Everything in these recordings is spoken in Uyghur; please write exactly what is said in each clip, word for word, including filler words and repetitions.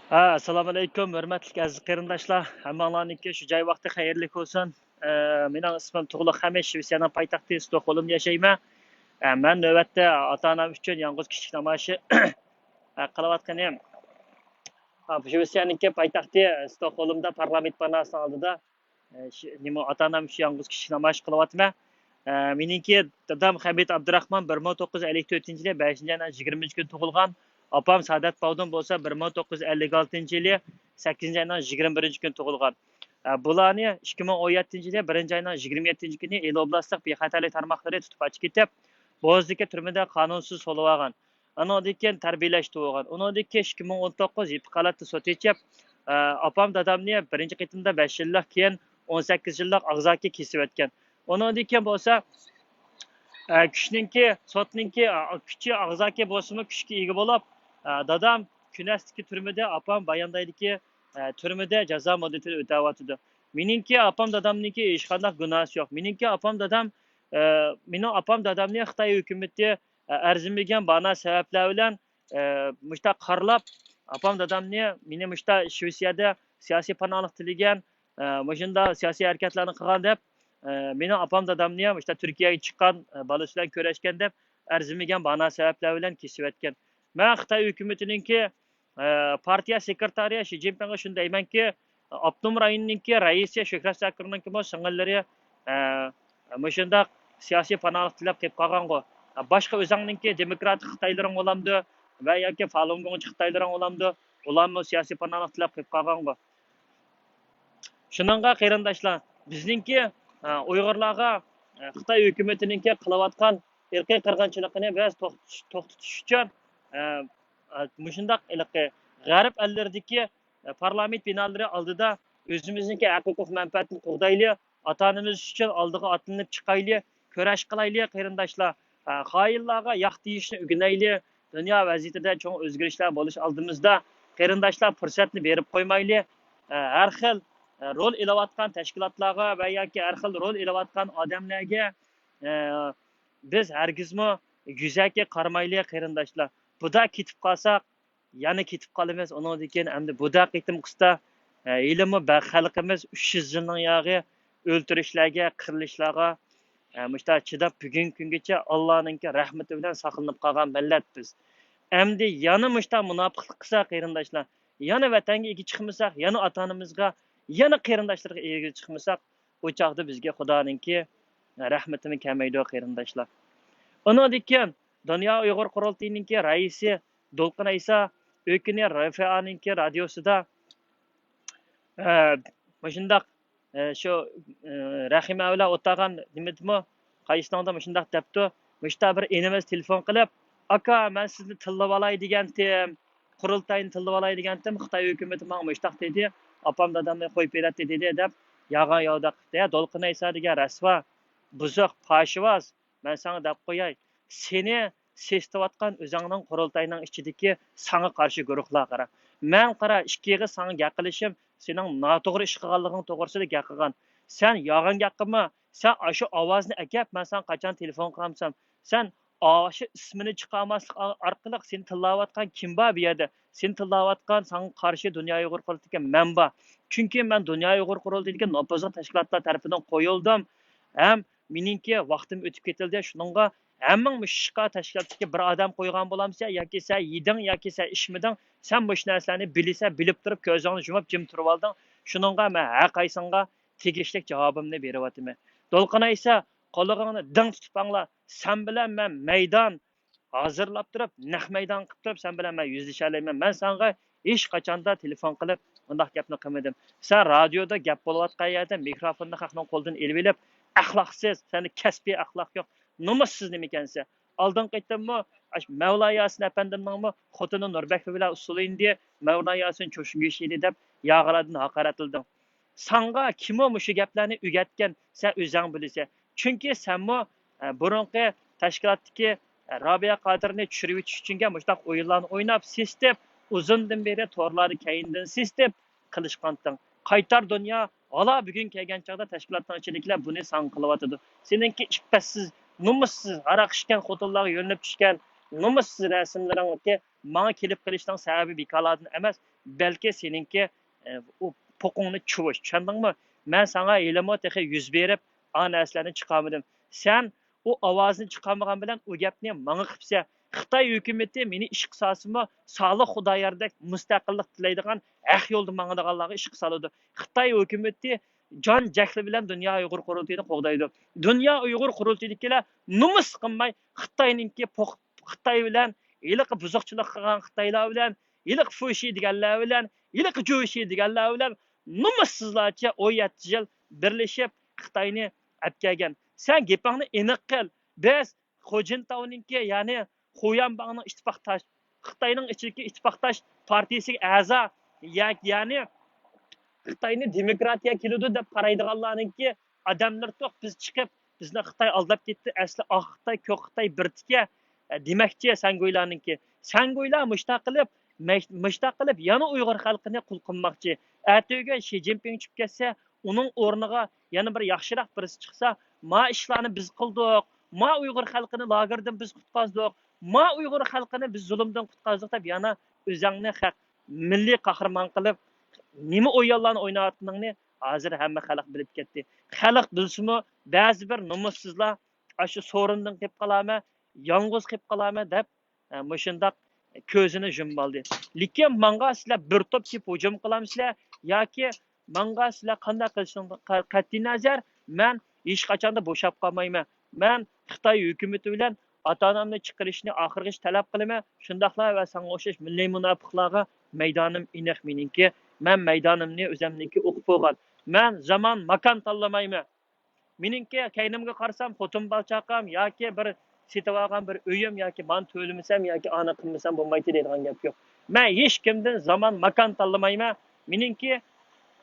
ھە، ئەسسالامۇئەلەيكۇم، ھۆرمەتلىك ئەزىز قېرىنداشلار. ھەممىڭلارنىڭكى شۇ جاي ۋاقتى خەيرلىك بولسۇن. ئە، مېنىڭ ئىسمىم تۇغلۇق خەمىت، شىۋېتسىيەنىڭ پايتەختى ستوكھولمدا ياشايمەن. ئە، مەن نۆۋەتتە ئاتا-ئانام ئۈچۈن يالغۇز كىشىلىك نامايىشى، ئە، قىلىۋاتقىنىم. ئە، شىۋېتسىيەنىڭكى پايتەختى ستوكھولمدا پارلامېنت بىناسىنىڭ ئالدىدا، ئە، شى-، نېمە، ئاتا-ئانام ئۈچۈن يالغۇز كىشىلىك نامايىش قىلىۋاتىمەن. ئە، مېنىڭكى دادام خەمىت ئابدۇراخمان بىر مىڭ توققۇز يۈز ئەللىك تۆتىنچى يىلى بەشىنچى ئاينىڭ يىگىرمىنچى كۈنى تۇغۇلغان. ئاپام سائادەت باۋدۇن بولسا بىر مىڭ توققۇز يۈز ئەللىك ئالتىنچى يىلى سەككىزىنچى ئاينىڭ يىگىرمە بىرىنچى كۈنى تۇغۇلغان. ئە، بۇلارنى ئىككى مىڭ ئون يەتتىنچى يىلى بىرىنچى ئاينىڭ يىگىرمە يەتتىنچى كۈنى ئىلى ئوبلاستلىق بىخەتەرلىك تارماقلىرى تۇتۇپ ئاچىقىپ كېتىپ، بوزدىكى تۈرمىدە قانۇنسىز سولىۋالغان. ئانىڭدىن كېيىن تەربىيەلەشتۈرۈلگەن. ئۇنىڭدىن كېيىن ئىككى مىڭ ئون توققۇز يىپ ھالەتتە سوت ئېچىپ، ئە، ئاپام دادامنى بىرىنچى قېتىمدا بەش يىللىق، كېيىن ئون سەككىز يىللىق ئاغزاكى كېسىۋەتكەن. ئۇنىڭدىن كېيىن بولسا، ئە، كۈچنىڭكى، سوتنىڭكى، ئە، كۈچى ئاغزاكى بولسىمۇ كۈچكە ئىگە بولۇپ، ئە، دادام كۈنەستىكى تۈرمىدە، ئاپام باياندايدىكى، ئە، تۈرمىدە جازا مۇددىتىنى ئۆتەۋاتىدۇ. مېنىڭكى ئاپام دادامنىڭكى ھېچقانداق گۇناھسى يوق. مېنىڭكى ئاپام دادام، ئە، مېنىڭ ئاپام دادامنى خىتاي ھۆكۈمىتى ئەرزىمىگەن بانا سەۋەبلەر بىلەن، ئە، مۇشتا قارىلاپ، ئاپام دادامنى، مېنى مۇشتا شىۋېتسىيەدە سىياسىي پاناھلىق تىلىگەن، ئە، مۇشۇنداق سىياسىي ھەرىكەتلەرنى قىلغان دەپ، ئە، مېنىڭ ئاپام دادامنى مۇشتا تۈركىيەگە چىققان، ئە، بالىسى بىلەن كۆرۈشكەن دەپ ئەرزىمىگەن بانا سەۋەبلەر بىلەن كېسىۋەتكەن. مەن خىتاي ھۆكۈمىتىنىڭكى، ئە، پارتىيە سېكرېتارى شى جىنپىڭغا شۇنى دەيمەنكى، ئاپتونوم رايوننىڭكى رەئىسى شۆھرەت زاكىرنىڭكىمۇ سىڭىللىرى، ئە، مۇشۇنداق سىياسىي پاناھلىق تىلەپ قېلىپ قالغانغۇ. باشقا ئۆزۈڭنىڭكى دېموكراتىك خىتايلىرىڭ بولامدۇ ۋە ياكى فالۇنگوڭچى خىتايلىرىڭ بولامدۇ؟ ئۇلارمۇ سىياسىي پاناھلىق تىلەپ قېلىپ قالغانغۇ. شۇنىڭغا قېرىنداشلار، بىزنىڭكى، ئە، ئۇيغۇرلارغا، ئە، خىتاي ھۆكۈمىتىنىڭكى قىلىۋاتقان ئىرقىي قىرغىنچىلىقىنى بىز توختىتىش، توختىتىش ئۈچۈن، ئە، ئە، مۇشۇنداق ھېلىقى غەرب ئەللىرىدىكى، ئە، پارلامېنت بىنالىرى ئالدىدا ئۆزىمىزنىڭكى ھەق-ھوقۇق مەنپەئەتىنى قوغدايلى، ئاتا-ئانىمىز ئۈچۈن ئالدىغا ئاتلىنىپ چىقايلى، كۈرەش قىلايلى قېرىنداشلار. ئە، خائىنلارغا ياق دېيىشنى ئۆگىنەيلى. دۇنيا ۋەزىيىتىدە چوڭ ئۆزگىرىشلەر بولۇش ئالدىمىزدا، قېرىنداشلار، پۇرسەتنى بېرىپ قويمايلى. ئە، ھەر خىل، ئە، رول ئېلىۋاتقان تەشكىلاتلارغا ۋە ياكى ھەر خىل رول ئېلىۋاتقان ئادەملەرگە، ئە، بىز ھەرگىزمۇ يۈزەكى قارىمايلى قېرىنداشلار. بۇدا كېتىپ قالساق، يەنە كېتىپ قالىمىز. ئۇنىڭدىن كېيىن ئەمدى بۇدا قېتىمقىسىدا، ئە، ھېلىمۇ بە-، خەلقىمىز ئۈچ يۈز يىلنىڭ ياغى ئۆلتۈرۈشلەرگە، قىرىلىشلارغا، ئە، مۇشۇنداق چىداپ، بۈگۈنكى كۈنگىچە ئاللانىڭكى رەھمىتى بىلەن ساقلىنىپ قالغان مىللەت بىز. ئەمدى يەنە مۇشۇنداق مۇناپىقلىق قىلساق قېرىنداشلار، يەنە ۋەتەنگە ئىگە چىقمىساق، يەنە ئاتا-ئانىمىزغا، يەنە قېرىنداشلارغا ئىگە چىقمىساق، ئۇ چاغدا بىزگە خۇدانىڭكى رەھمىتىمۇ كەلمەيدۇ قېرىنداشلار. ئۇنىڭدىن كېيىن دۇنيا ئۇيغۇر قۇرۇلتىيىنىڭكى رەئىسى دولقۇن ئەيسا ئۆكۈنى رفئانىڭكى رادىيوسىدا، ئە، مۇشۇنداق، ئە، شۇ، ئە، رەھىمە بىلەن ئولتۇرغان نېمىدىمۇ، قايسىنىڭدا مۇشۇنداق دەپتۇ، مۇشتا بىر ئىنىمىز تېلېفون قىلىپ، «ئاكا، مەن سىزنى تىللىۋالاي دېگەنتىم، قۇرۇلتاينى تىللىۋالاي دېگەنتىم، خىتاي ھۆكۈمىتى ماڭا مۇشتاق دېدى، ئاپام دادامنى قويۇپ بېرەتتى دېدى» دەپ يالغان ياۋىداق قىپتۇ. ھە، دولقۇن ئەيسا دېگەن رەسۋا، بۇزۇق، پاشىۋاز، مەن ساڭا دەپ قوياي، سېنى سېسىتىۋاتقان ئۆزۈڭنىڭ قۇرۇلتاينىڭ ئىچىدىكى ساڭا قارشى گۇرۇھلار قارا. مەن قارا، ئىككى ئېغىز ساڭا گەپ قىلىشىم سېنىڭ ناتوغرا ئىش قىلغانلىقىڭ توغرىسىدا گەپ قىلغان. سەن يالغان گەپ قىلما. سەن ئاشۇ ئاۋازنى ئەكەپ، مەن ساڭا قاچان تېلېفون قىلامسام، سەن ئاشۇ ئىسمىنى چىقارماسلىق ئا-، ئارقىلىق سېنى تىللاۋاتقان كىم بار بۇ يەردە؟ سېنى تىللاۋاتقان، ساڭا قارشى دۇنيا ئۇيغۇر قۇرۇلتىيىدىكى مەن بار. چۈنكى مەن دۇنيا ئۇيغۇر قۇرۇلتىيىدىكى نوپۇزلۇق تەشكىلاتلار تەرىپىدىن قويۇلدۇم. ھەم مېنىڭكى ۋاقتىم ئۆتۈپ كېتىلدى. شۇنىڭغا ھەممىڭ مۇشۇ ئىشقا تەشكىلاتتىكى بىر ئادەم قويغان بولامسەن ياكى سەن يېدىڭ ياكى سەن ئىچمىدىڭ، سەن مۇشۇ نەرسىلەرنى بىلىسەن، بىلىپ تۇرۇپ كۆزۈڭنى يۇمۇپ جىم تۇرۇۋالدىڭ. شۇنىڭغا مەن ھەر قايسىڭغا تېگىشلىك جاۋابىمنى بېرىۋاتىمەن. دولقۇن ئەيسا، قۇلىقىڭنى دىڭ تۇتۇپ ئاڭلا. سەن بىلەن مەن مەيدان ھازىرلاپ تۇرۇپ، نەق مەيدان قىلىپ تۇرۇپ، سەن بىلەن مەن يۈزلىشەلەيمەن. مەن ساڭا ھېچقاچاندا تېلېفون قىلىپ، بۇنداق گەپنى قىلمىدىم. سەن رادىيودا گەپ بولۇۋاتقان يەردە مىكروفوننى خەقنىڭ قولىدىن ئېلىۋېلىپ، «ئەخلاقسىز، سەندە كەسپىي ئەخلاق يوق، نومۇسسىز نېمىكەنسەن.» ئالدىنقى قېتىممۇ ئاشۇ مەۋلا ياسىن ئەپەندىمنىڭمۇ خوتۇنى نۇربەكرى بىلەن ئۇسسۇلى ئىندى، مەۋلا ياسىن چوشۇنگۈچى ئىدى دەپ ياغىلاردىن ھاقارەتلىدىڭ. ساڭا كىمۇ مۇشۇ گەپلەرنى ئۆگەتكەن؟ سەن ئۆزۈڭ بىلىسەن. چۈنكى سەنمۇ، ئە، بۇرۇنقى تەشكىلاتتىكى، ئە، رابىيە قادىرنى چۈشۈرۈۋېتىش ئۈچۈنكى مۇشۇنداق ئويۇنلارنى ئويناپ، سېسىتىپ، ئۇزۇندىن بېرى تورلاردا كەينىدىن سېسىتىپ قىلىشقانتىڭ. قايتار دۇنيا ھالا بۈگۈن كەلگەن چاغدا تەشكىلاتنىڭ ئىچىدىكىلەر بۇنى ساڭا قىلىۋاتىدۇ. سېنىڭكى ئىپپەتسىز، نومۇسسىز، ھاراق ئىچكەن خوتۇنلارغا يۆلىنىپ چۈشكەن، نومۇسسىز رەسىملىرىڭكى ماڭا كېلىپ قېلىشنىڭ سەۋەبى بىكارلاردىن ئەمەس، بەلكى سېنىڭكى، ئە، ئۇ پوقۇڭنى چۇۋۇش، چۈشەندىڭمۇ؟ مەن ساڭا ھېلىمۇ تېخى يۈز بېرىپ، ئا نەرسىلەرنى چىقارمىدىم. سەن ئۇ ئاۋازنى چىقارمىغان بىلەن ئۇ گەپنى ماڭا قىپسەن. خىتاي ھۆكۈمىتى مېنى ئىشقا سالسىمۇ، سالىھ خۇداياردەك مۇستەقىللىق تىلەيدىغان، ھەق يولدا ماڭىدىغانلارغا ئىشقا سالىدۇ. خىتاي ھۆكۈمىتى جان جەھلى بىلەن دۇنيا ئۇيغۇر قۇرۇلتىيىنى قوغدايدۇ. دۇنيا ئۇيغۇر قۇرۇلتىيىدىكىلەر نومۇس قىلماي، خىتاينىڭكى پوق-، خىتاي بىلەن، ھېلىقى بۇزۇقچىلىق قىلغان خىتايلار بىلەن، ھېلىقى فۇشى دېگەنلەر بىلەن، ھېلىقى جۇشى دېگەنلەر بىلەن نومۇسسىزلارچە ئون يەتتە يىل بىرلىشىپ، خىتاينى ئەپكەلگەن. سەن گېپىڭنى ئېنىق قىل. بىز خۇجىنتاۋنىڭكى، يەنى خۇيەنباڭنىڭ ئىتتىپاقداش، خىتاينىڭ ئىچىدىكى ئىتتىپاقداش پارتىيىسىگە ئەزا، يە-، يەنى خىتاينى دېموكراتىيە كېلىدۇ دەپ قارايدىغانلارنىڭكى ئادەملىرى توق، بىز چىقىپ، بىزنى خىتاي ئالداپ كەتتى، ئەسلى ئاق خىتاي، كۆك خىتاي بىر تىكە، ئە، دېمەكچى سەنگۇيلارنىڭكى. سەنگۇيلار مۇشتاق قىلىپ، مەش-، مۇشتاق قىلىپ يەنە ئۇيغۇر خەلقىنى قۇل قىلماقچى. ئەتىگۈن شى جىنپىڭ چۈشۈپ كەتسە، ئۇنىڭ ئورنىغا يەنە بىر ياخشىراق بىرسى چىقسا، ما ئىشلارنى بىز قىلدۇق، ما ئۇيغۇر خەلقىنى لاگېردىن بىز قۇتقۇزدۇق، ما ئۇيغۇر خەلقىنى بىز زۇلۇمدىن قۇتقۇزدۇق دەپ يەنە ئۆزەڭنى خەق مىللىي قەھرىمان قىلىپ، نېمە ئويۇنلارنى ئويناۋاتقىنىڭنى ھازىر ھەممە خەلق بىلىپ كەتتى. خەلق بىلسىمۇ، بەزى بىر نومۇسسىزلار ئاشۇ سورۇندىن قېلىپ قالارمەن، يالغۇز قېلىپ قالارمەن دەپ، ئە، مۇشۇنداق كۆزىنى يۇمۇۋالدى. لېكىن ماڭا سىلەر بىر توپ كېلىپ ھۇجۇم قىلامسىلەر ياكى ماڭا سىلەر قانداق قىلىشىڭدىن قە-، قەتئىينەزەر، مەن ھېچقاچاندا بوشاپ قالمايمەن. مەن خىتاي ھۆكۈمىتى بىلەن ئاتا-ئانامنى چىقىرىشنى ئاخىرغىچە تەلەپ قىلىمەن. شۇنداقلا ۋە ساڭا ئوخشاش مىللىي مۇناپىقلارغا مەيدانىم ئېنىق مېنىڭكى. مەن مەيدانىمنى ئۆزۈمنىڭكى ئوقۇپ بولغان. مەن زامان، ماكان تاللىمايمەن. مېنىڭكى كەينىمگە قارىسام، خوتۇن بالا-چاقام ياكى بىر سېتىۋالغان بىر ئۆيۈم ياكى مانا تۆلىمىسەم ياكى ئانا قىلمىسام بولمايتتى دەيدىغان گەپ يوق. مەن ھېچكىمدىن زامان، ماكان تاللىمايمەن. مېنىڭكى،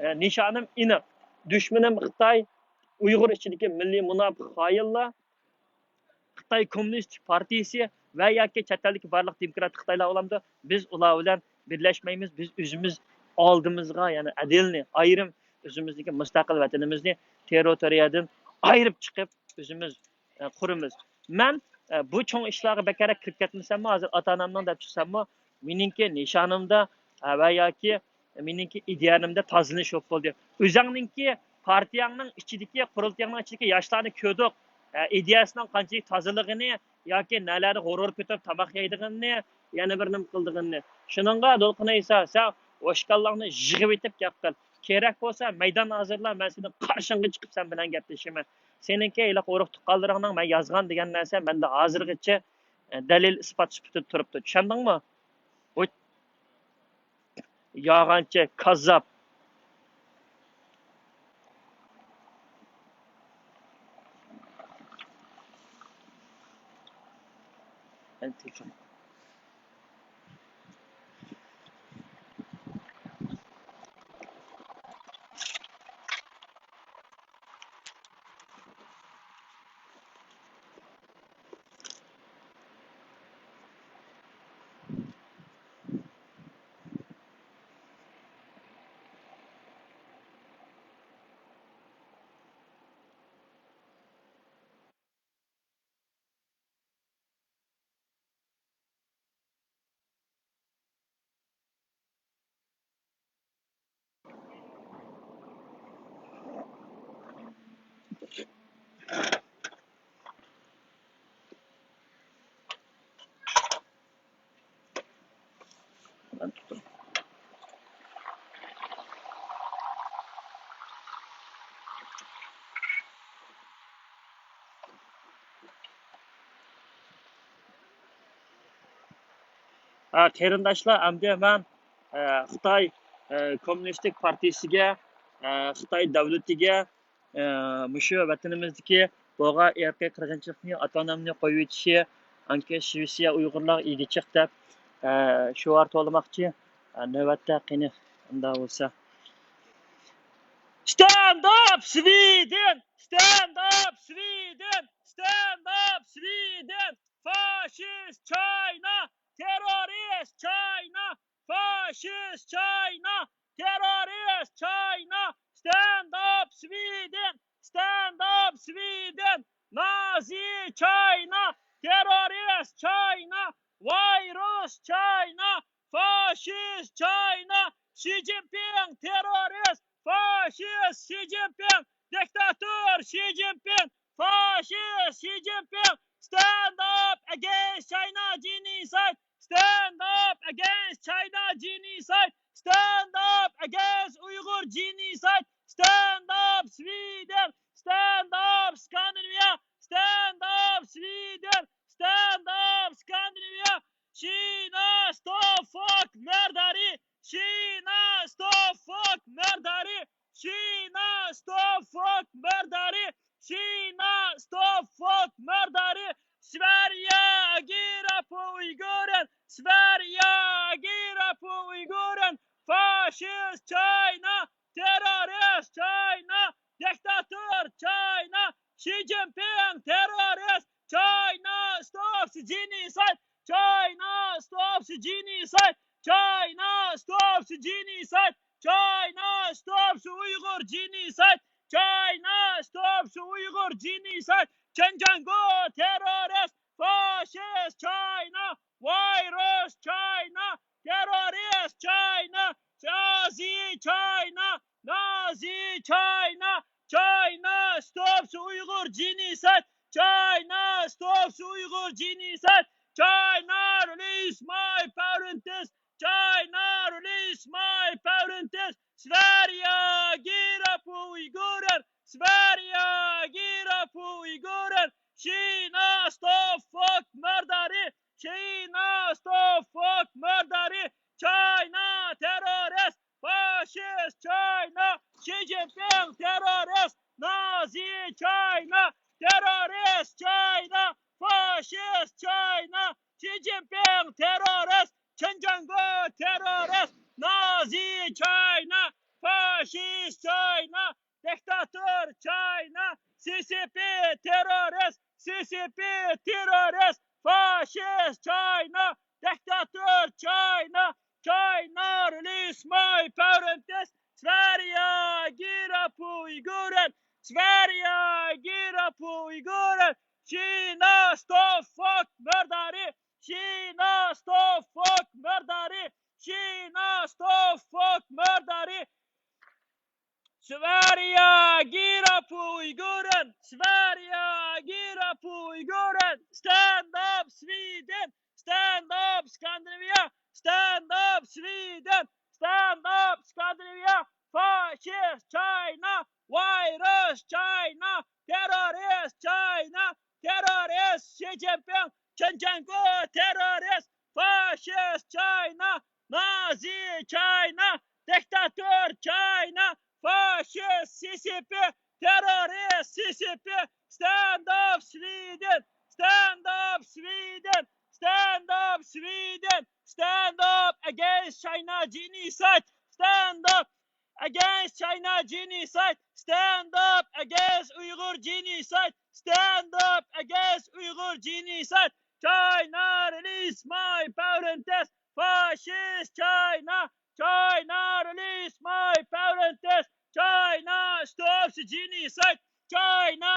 ئە، نىشانىم ئېنىق. دۈشمىنىم خىتاي، ئۇيغۇر ئىچىدىكى مىللىي مۇناپىق خائىنلار، خىتاي كوممۇنىستىك پارتىيىسى ۋە ياكى چەت ئەلدىكى بارلىق دېموكراتىك خىتايلار بولامدۇ؟ بىز ئۇلار بىلەن بىرلەشمەيمىز. بىز ئۆزىمىز ئالدىمىزغا، يەنى ئەدىلنى، ئايرىم ئۆزىمىزنىڭكى مۇستەقىل ۋەتىنىمىزنى تېررىتورىيەدىن ئايرىپ چىقىپ ئۆزىمىز، ئە، قۇرىمىز. مەن، ئە، بۇ چوڭ ئىشلارغا بەكرەك كىرىپ كەتمىسەممۇ، ھازىر ئاتا-ئانامنىڭ دەپ چىقساممۇ، مېنىڭكى نىشانىمدا، ئە، ۋە ياكى مېنىڭكى ئىدىيەمدە تازىلىنىش بولۇپ بولدى. ئۆزۈڭنىڭكى پارتىيەڭنىڭ ئىچىدىكى، قۇرۇلتىيىڭنىڭ ئىچىدىكى ياشلارنى كۆردۇق. ئە، ئىدىيەسىنىڭ قانچىلىك تازىلىقىنى ياكى نەلەردە غۇرۇر كۆتۈرۈپ تاماق يەيدىغىنىنى، يەنە بىر نېمە قىلىدىغىنىنى. شۇنىڭغا دولقۇن ئەيسا، سەن ئوشكانلىقنى يىغىۋېتىپ گەپ قىل. كېرەك بولسا مەيدان ھازىرلا، مەن سېنىڭ قارشىڭغا چىقىپ سەن بىلەن گەپلىشىمەن. سېنىڭكى ھېلىقى ئۇرۇق تۇغقانلىرىڭنىڭ مەن يازغان دېگەن نەرسە مەندە ھازىرغىچە، ئە، دەلىل ئىسپات سۈپىتىدە تۇرۇپتۇ. چۈشەندىڭمۇ؟ يالغانچى، كاززاپ. ھە، قېرىنداشلار، ئەمدى مەن، ئە، خىتاي، ئە، كوممۇنىستىك پارتىيىسىگە، ئە، خىتاي دۆلىتىگە، ئە، مۇشۇ ۋەتىنىمىزدىكى بولغان ئىرقىي قىرغىنچىلىقنى، ئاتا-ئانامنى قويۇۋېتىشى، ئانكى شىۋېتسىيە ئۇيغۇرلارغا ئىگە چىق دەپ، ئە، شوئار توۋلىماقچى. ئە، نۆۋەتتە قېنى، ئۇنداق بولسا. Stand up, Sweden! Stand up, Sweden! Stand up, Sweden! Fascist China! Terrorist China! Fascist China! Terrorist China! Stand up, Sweden! Stand up, Sweden! Nazi China! Terrorist China! China, فاشىست China, شى جىنپىڭ تېررورىست، فاشىست شى جىنپىڭ، دىكتاتور شى جىنپىڭ، فاشىست شى جىنپىڭ. Stand up against China genocide. Stand up against China genocide. Stand up against Uyghur genocide. Stand up Sweden. Stand up Scandinavia. Stand up Sweden. Stand up Scandinavia. China, stop fuck murder. China, stop fuck murder. China, stop fuck murder. China, stop fuck murder. Sverige, agera på Uiguren. Sverige, agera på Uiguren. Fascist China, terrorist China, diktator China, Xi Jinping terrorist. China stops genocide. China stops genocide. China stops genocide. China stops Uyghur genocide. China stops Uyghur genocide. Xinjiang terrorist. Fascist China. Virus China. Terrorist China. Nazi China. Nazi China. China stops Uyghur genocide. China stops Uyghur genocide. China release my parents. China release my parents. Sverige, agera på Uiguren. Sverige, agera på Uiguren. China stop fuck murder. China stop fuck murder. China terrorist. Fascist China. Xi Jinping terrorist. Nazi China. Terrorist China. Fascist China. Xi Jinping terrorist. Xinjiang terrorist. Nazi China. Fascist China. Diktator China. C C P terrorist. C C P terrorist. Fascist China. Diktator China. China release my parents. Sverige, agera på Uiguren. Sverige, agera på Uiguren. China stop fuck murder. China stop fuck murder. China stop fuck murder. Sverige, agera på Uiguren. Sverige, agera på Uiguren. Stand up Sweden. Stand up Scandinavia. Stand up Sweden. Stand up Scandinavia. Fascist China. Virus China. Terrorist China. Terrorist Xi Jinping. Xinjiang terrorist. Fascist China. Nazi China. Diktator China. Fascist C C P. Terrorist C C P. Stand up Sweden. Stand up Sweden. Stand up Sweden. Stand up against China genocide. Stand up against China genocide. Stand up against Uyghur genocide. Stand up against Uyghur genocide. China release my parents. Fascist China. China release my parents. China stops genocide. China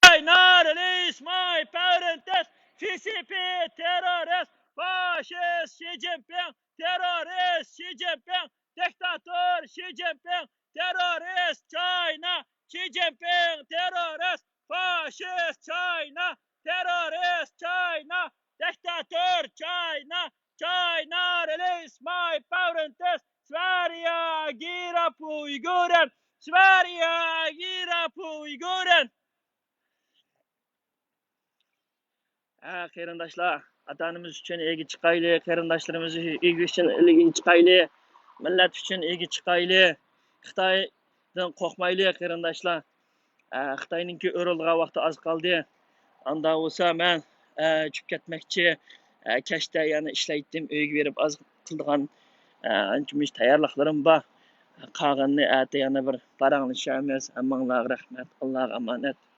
China release my parents. C C P terrorist. Fascist Xi Jinping. Terrorist Xi Jinping. Diktator Xi Jinping. Terrorist China. Xi Jinping terrorist. Fascist China. Terrorist China. Diktator China. China release my parents. Sverige, agera på Uiguren. Sverige, agera på Uiguren. ھە، قېرىنداشلار، ئاتا-ئانىمىز ئۈچۈن ئىگە چىقايلى، قېرىنداشلىرىمىز ئىگە ئۈچۈن ئىگە چىقايلى، مىللەت ئۈچۈن ئىگە چىقايلى. خىتايدىن قورقمايلى، قېرىنداشلار. ئە، خىتاينىڭكى ئۆرۈلىدىغان ۋاقتى ئاز قالدى. ئاندا بولسا مەن، ئە، چۈشۈپ كەتمەكچى. ئە، كەچتە يەنە ئىشلەيتتىم، ئۆيگە بېرىپ ئاز قىلىدىغان، ئە، ئانچە-مۇنچە تەييارلىقلىرىم بار. قالغىنىنى ئەتە يەنە بىر پاراڭلىشارمىز. ھەممىڭلارغا رەھمەت. ئاللاغا ئامانەت.